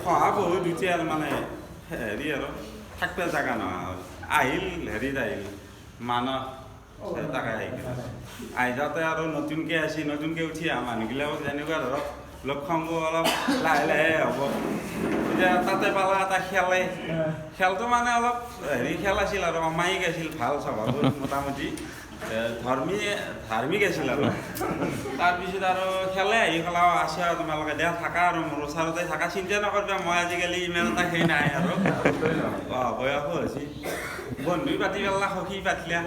শহাপহু দুটাৰ মানে হেৰি আৰু থাকবে জাগা নোহোৱা হ'ল। আহিল হেৰিত আহিল মানস তাকে আহি গ'ল। আহি যাওঁতে আৰু নতুনকৈ আহিছে, নতুনকৈ উঠি অহা মানুহগিলাকো যেনেকুৱা ধৰক লগ সংগ অলপ লাহে লাহে হ'ব। এতিয়া তাতে পালা এটা খেলে, খেলটো মানে অলপ হেৰি খেল আছিল আৰু অমায়িক আছিল, ভাল স্বভাৱৰ, মোটামুটি ধৰ্মী ধাৰ্মিক আছিল আৰু। তাৰপিছত আৰু খেলে আহি ক'লা, আছে আৰু তোমালোকে দিয়া থাকা আৰু মোৰ ওচৰতে থাকা, চিন্তা নকৰিবা, মই আজিকালি ইমান এটা সেই নাই আৰু, অঁ বয়সো হৈছে। বন্ধু পাতি পেলালা, সখী পাতিলা,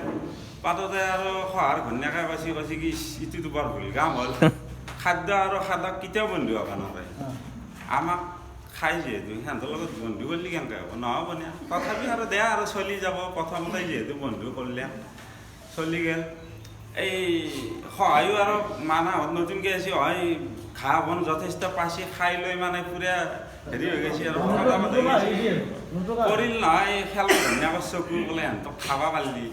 পাতোতে আৰু সহাৰ ঘৈণীয়েকে কৈছে, কৈছে কি ইটোতো বৰ ভুল কাম হ'ল, খাদ্য আৰু খাদক কেতিয়াও বন্ধু হ'ব নোৱাৰে, আমাক খাই যিহেতু সিহঁতৰ লগত বন্ধু কৰিলে কেনেকৈ হ'ব, নহ'ব নে। তথাপি আৰু দে আৰু চলি যাব, প্ৰথমতে যিহেতু বন্ধু কৰিলে চলি গ'ল। এই সহায়ো আৰু মানাহত নতুনকৈ আহিছে, হয় ঘাঁহ বন যথেষ্ট পাচি খাই লৈ মানে পূৰা হেৰি হৈ গৈছে আৰু পৰিল নহয় খেল ধুনীয়াকৈ চকু বোলে সিহঁতক খাব পাৰিলি,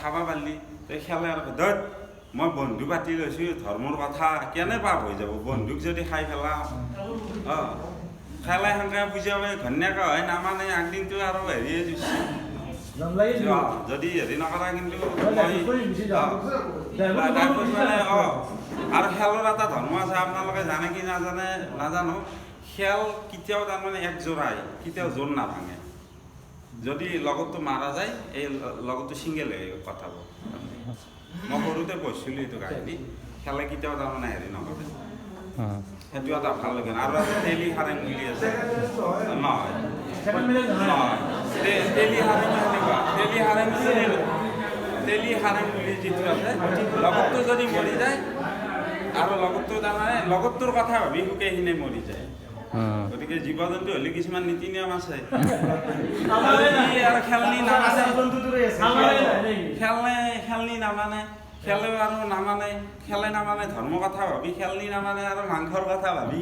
খাব পাৰিলি তই খেলে আৰু ধত মই বন্ধু পাতি লৈছোঁ, ধৰ্মৰ কথা কেনে পাপ হৈ যাব বন্ধুক যদি খাই পেলাওঁ। অঁ খেলে সেনেকৈ বুজাব ঘৈণীয়েকে হয় নামানে, আগদিনটো আৰু হেৰিয়ে দিছে যদি হেৰি নকৰা কিন্তু মানে অঁ। আৰু খেলৰ এটা ধৰ্ম আছে, আপোনালোকে জানে কি নাজানে নাজানো, খেল কেতিয়াও তাৰমানে একযোৰাই কেতিয়াও জোৰ নাভাঙে, যদি লগতটো মাৰা যায় এই লগতটো ছিংগেল হৈ কথাবোৰ। মই সৰুতে পঢ়িছিলোঁ এইটো কাহিনী, খেলে কেতিয়াও তাৰমানে হেৰি নকৰে, সেইটো এটা ভাল লক্ষণ। আৰু এটা তেলি সাৰেং বুলি আছে, নহয় নহয় তেলি সাৰেং সেনেকুৱা, তেলি সাৰেং তেলি সাৰেং বুলি যিটো আছে, লগতটো যদি মৰি যায় আৰু লগতটো তাৰমানে লগতটোৰ কথা ভাবি শুকেইখিনে মৰি যায়। গতিকে জীৱ জন্তু হ'লে কিছুমান নীতি নিয়ম আছে। আৰু খেলনি নামানে, খেলনে খেলনি নামানে, খেলেও আৰু নামানে, খেলে নামানে ধৰ্মৰ কথা ভাবি খেলনি নামানে আৰু মাংসৰ কথা ভাবি।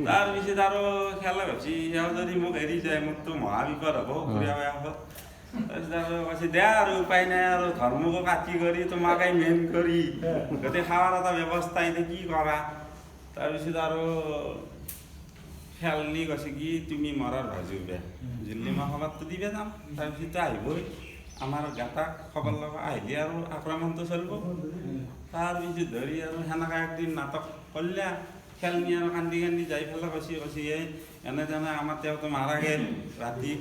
তাৰপিছত আৰু খেলে ভাবছি এওঁ যদি মোক এৰি যায় মোকতো মহা বিপদ হ'ব বুঢ়া বয়সত। তাৰপিছত আৰু কৈছে দে আৰু উপায় নাই আৰু ধৰ্মকো কাটি কৰি তোমাকে মেইন কৰি গতিকে খাৱাৰ এটা ব্যৱস্থা এতিয়া কি কৰা। তাৰপিছত আৰু খেলনি কৈছে কি তুমি মৰাৰ ভাজু বে জিল্লি মই খবৰটো দিবে যাম, তাৰপিছত আহিবই আমাৰ গাতাক খবৰ ল'ব, আহিলে আৰু আক্ৰমণটো চলিব। তাৰপিছত ধৰি আৰু সেনেকৈ একদিন নাটক কৰিলে, খেলনি আৰু কান্দি কান্দি যাই পেলাই কৈছে, কৈছে এই এনে তেনে আমাৰ তেওঁতো মাৰা গ'ল ৰাতি,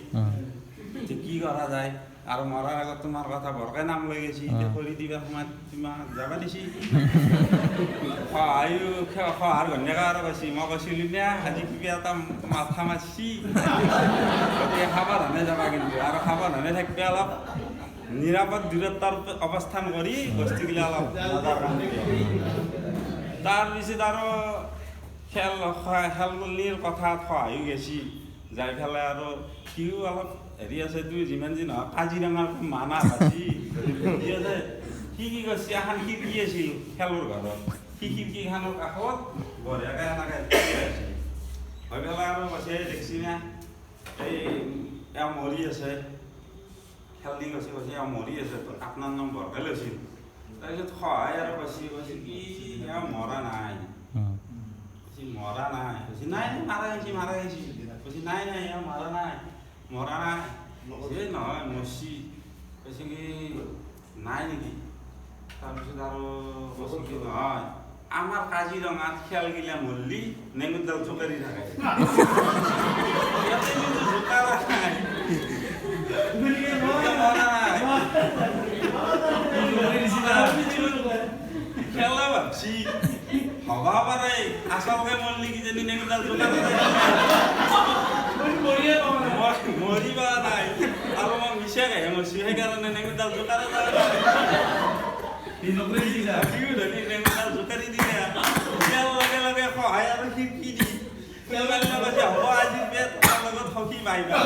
এতিয়া কি কৰা যায় আৰু মৰাৰ আগত তোমাৰ কথা বৰকৈ নাম লৈ গৈছে, এতিয়া খৰি দিবাৰ সময়ত তোমাক যাবা দিছি। সহায়ো সহাৰ ঘৈণীয়েকে আৰু কৈছে মই কৈছিলোঁ নে আজি কিবা এটা মাথা মাৰছি, গতিকে সাৱধানে যাবা কিন্তু আৰু সাৱধানে থাকিবে, অলপ নিৰাপদ দূৰত্বৰ অৱস্থান কৰি বস্তুগিলা অলপ মজাৰ কাৰণে। তাৰপিছত আৰু খেল খেলনিৰ কথাত সহায়ো গেছি, যাই পেলাই আৰু সিও অলপ হেৰি আছে তুই যিমান যি নহওক কাজিৰঙাৰ মানা ভাজি আছে, সি কি কৰিছে এখন খিৰিকী আছিল খেলৰ ঘৰত, সি খিৰিকীখনৰ কাষত বঢ়িয়াকৈ সেনেকৈ আছিল হৈ পেলাই আৰু কৈছে দেখছি না এই এওঁ মৰি আছে, খেলনি কৈছে, কৈছে এওঁ মৰি আছে আপোনাৰ নাম বৰকৈ লৈছিল। তাৰপিছত সহায় আৰু কৈছে, কৈছে কি এওঁ মৰা নাই, কৈছে মৰা নাই, কৈছে নাই নাই মাৰা গৈছে মাৰা গৈছে, কৈছে নাই নাই এওঁ মৰা নাই মৰা নাই, কৈছে নহয় মৰছি, কৈছে কি নাই নেকি। তাৰপিছত আৰু কৈছে কি নহয় আমাৰ কাজিৰঙাত খেলগিলা মৰলি নেগুৰডাল জোকাৰি থাকে, ইয়াতে কিন্তু জোকাৰা নাই, মৰা নাই। খেলা ভাবছি হবা পাৰে আচলকে মৰলি কিজানি নেগুৰডাল জোকাৰি থাকে, মৰিবা নাই আৰু মই মিছাকেহে মৰছি, সেইকাৰণে নেগুৰডাল জোকাৰি নাই। জোকাৰি দিলে লগে লগে সহায় আৰু খিৰিকী দি হ'ব আজি তোমাৰ লগত সখী পাইবা।